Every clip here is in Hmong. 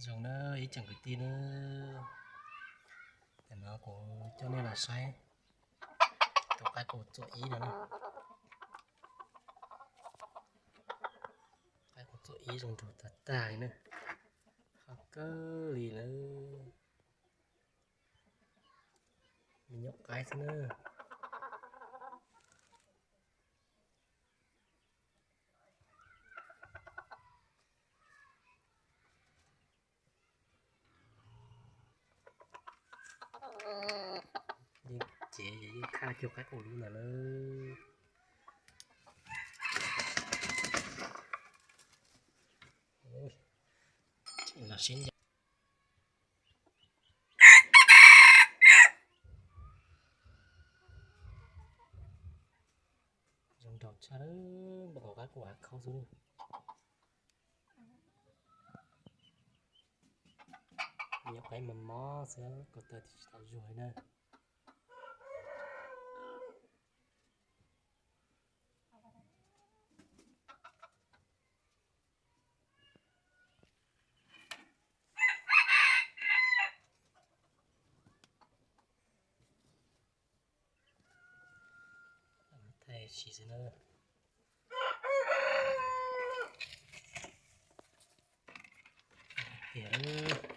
Zoo na ib tsoom kwv tij na, tam no kuv coj nej los saib tus qaib qus txuam ib no na. Qaib qus txuam ib zoo nraug tag tag li na, qab kawg li lawm. Me nyuam qaib xwb na. Yeej cev yeej khaj cuag qaib qus lub ntawd lawm. Los sib ncaim. Zoo nraug tshaj, npaj tau qaib qus hav khaub xwb. Nyuam qaib mos mos xwb, ko taw tsis tau zuag li na. Thaij sim xwb na. Tiag.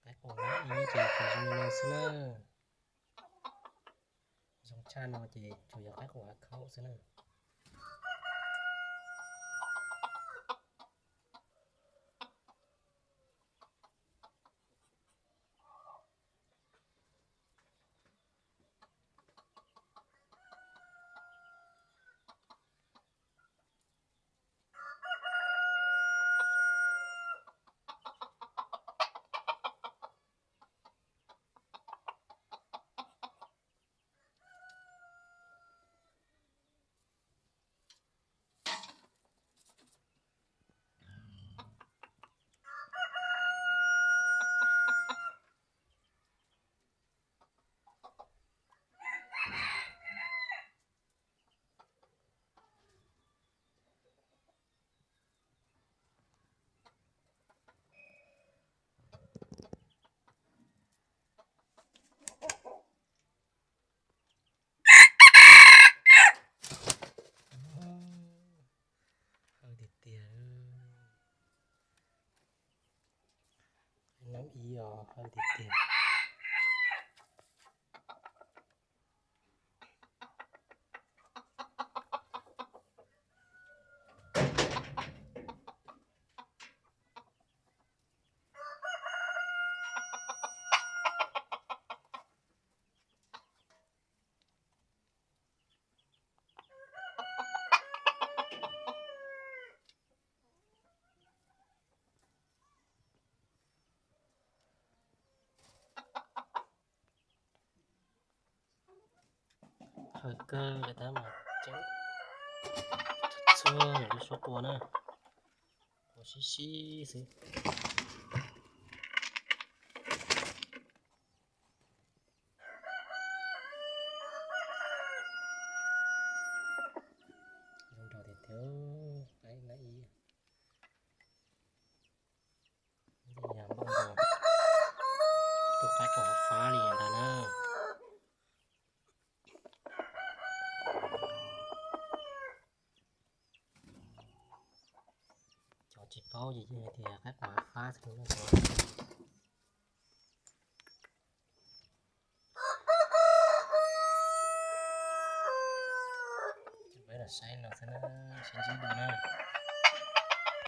Qaib qus ib ces zoo li no xwb na. Zoo tshaj no ces tsuas yog qaib qus hav khaub xwb na. Hawj tiag tiag. Qaib noob ib os, hawj tiag tiag. Hawj kawg li tab mas tseem txhua lub suab qua na, qua sib sib xwb. Zoo nraug tiag tiag, qaib noob ib. Yog npaj nkaus tus qaib qus hav fab li ntag na. Cov tsis paub ces yeej hais tias qaib qus hav fab xwb na. Peb los saib no xwb na, sib ntsib dua na.